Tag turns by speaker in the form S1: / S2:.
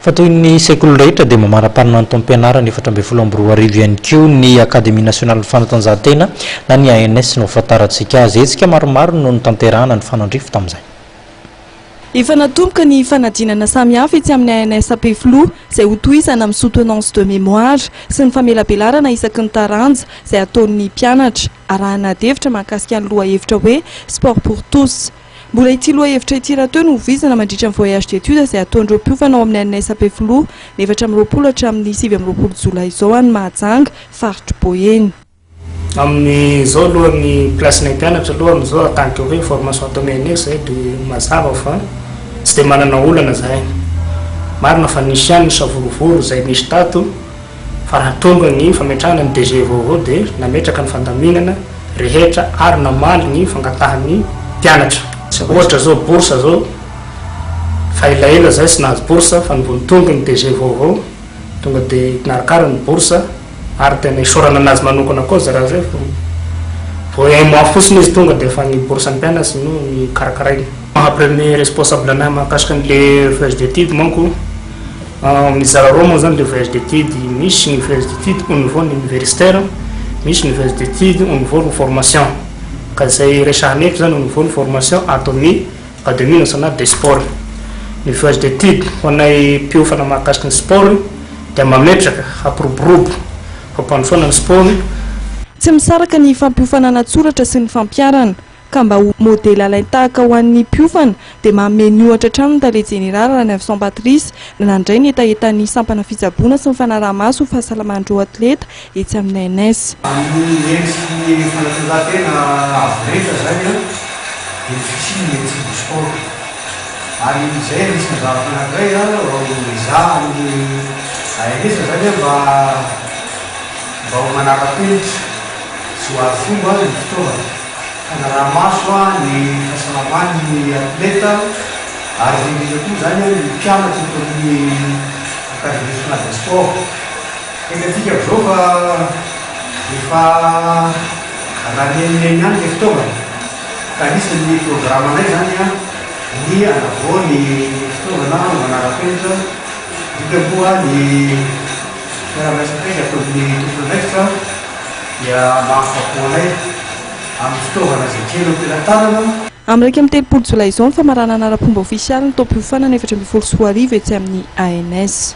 S1: Fa toy ny sekoly rehetra dia mamaram-panina ny taom-pianarana 2014 ihany koa ny Akademia nasionalin'ny fanatanjahantena na ny ANS no ahafantarantsika azy. Hetsika maromaro no notanterahana nifanandrify tamin'izay.
S2: Efa natomboka ny fanadinana samihafa etsy amin'ny ANS Ampefiloha izay hotohizana amin'ny soutenance de mémoire sy ny famelabelarana isaky ny taranja izay ataon'ny mpianatra, arahana adihevitra mahakasika ny lohahevitra hoe Sport pour tous. Mbola ity lohahevitra ity rahateo no hovizana mandritra ny voyage d'études izay ataon'ireo mpiofana ao amin'ny ANS Ampefiloha ny 24 hatramin'ny 29 jolay izao any Mahajanga, faritr'i Boeny.
S3: Amin'izao aloha ny place-nay mpianatra aloha amin'izao en tant que hoe formation ato amin'ny ANS zay dia mazava fa tsy dia manana olana zahay. Marina fa nisy ihany ny savorovoro izay nisy tato fa raha tonga ny fametrahana ny DG vaovao dia nametraka ny fandaminana rehetra ary namaly ny fangatahan'ny mpianatra. Ohatra zao bourse zao fa elaela zahay tsy nahazo bourse fa ny vao tonga ny DG vaovao tonga dia narakara ny bourse. Ary tena isaorana anazy manokana koa zara zay fa vao un mois fotsiny izy tonga dia efa ny bourse ny mpianatra no nikarakarainy. Maha premier responsable anahy mahakasika an'le voyage d'étude manko, mizara roa moa zany le voyage d'étude, misy ny voyage d'étude au niveau ny universitaire, misy ny voyage d'étude au niveau ny formation, ka zay resahana eto zany au niveau ny formation ato amin'ny Académie nationale des sports. Ny voyage d'étude ho anay mpiofana mahakasika ny sport dia mametraka hampiroborobo fampandrosoana ny sport.
S2: Tsy misaraka ny fampiofanana an-tsoratra sy ny fampiharana, ka mba ho modely alain-tahaka ho an'ny mpiofana dia manome ny ohatra hatrany ny tale jeneraly Ranaivoson Patrice nandray ny hetahetan'ny sampana fitsaboana sy ny fanaraha-maso ny fahasalaman'ireo atleta etsy amin'ny ANS.
S4: Amin'ny endriky ny fanatanjahantena avo lenta izany dia ny fisian'ny médecine du sport. Ary izay anisan'ny zavatra anankiray ezahan'ny ANS izany mba mba ho manara-penitra sy ho arifomba ny fitaovana fanaraha-maso ny fahasalaman'ny atleta ary izay indrindra koa izany ny mpianatra eto amin'ny Académie nationale des sports. Hitantsika amin'izao fa efa raha nenoneno ihany ilay fitaovana ka anisan'ny programanay izany ny hanavao ny fitaovana ho manara-penitra, indrindra moa ny fiaraha-miasa akaiky ataon'ny tompon'andraikitra dia mahafapo anay amin'ny fitaovana izay kely eo am-pelatanana.
S2: Amin'ny 31 jolay izao ny famaranana ara-pomba ofisialy ny taom-piofanana 2014 etsy amin'ny ANS.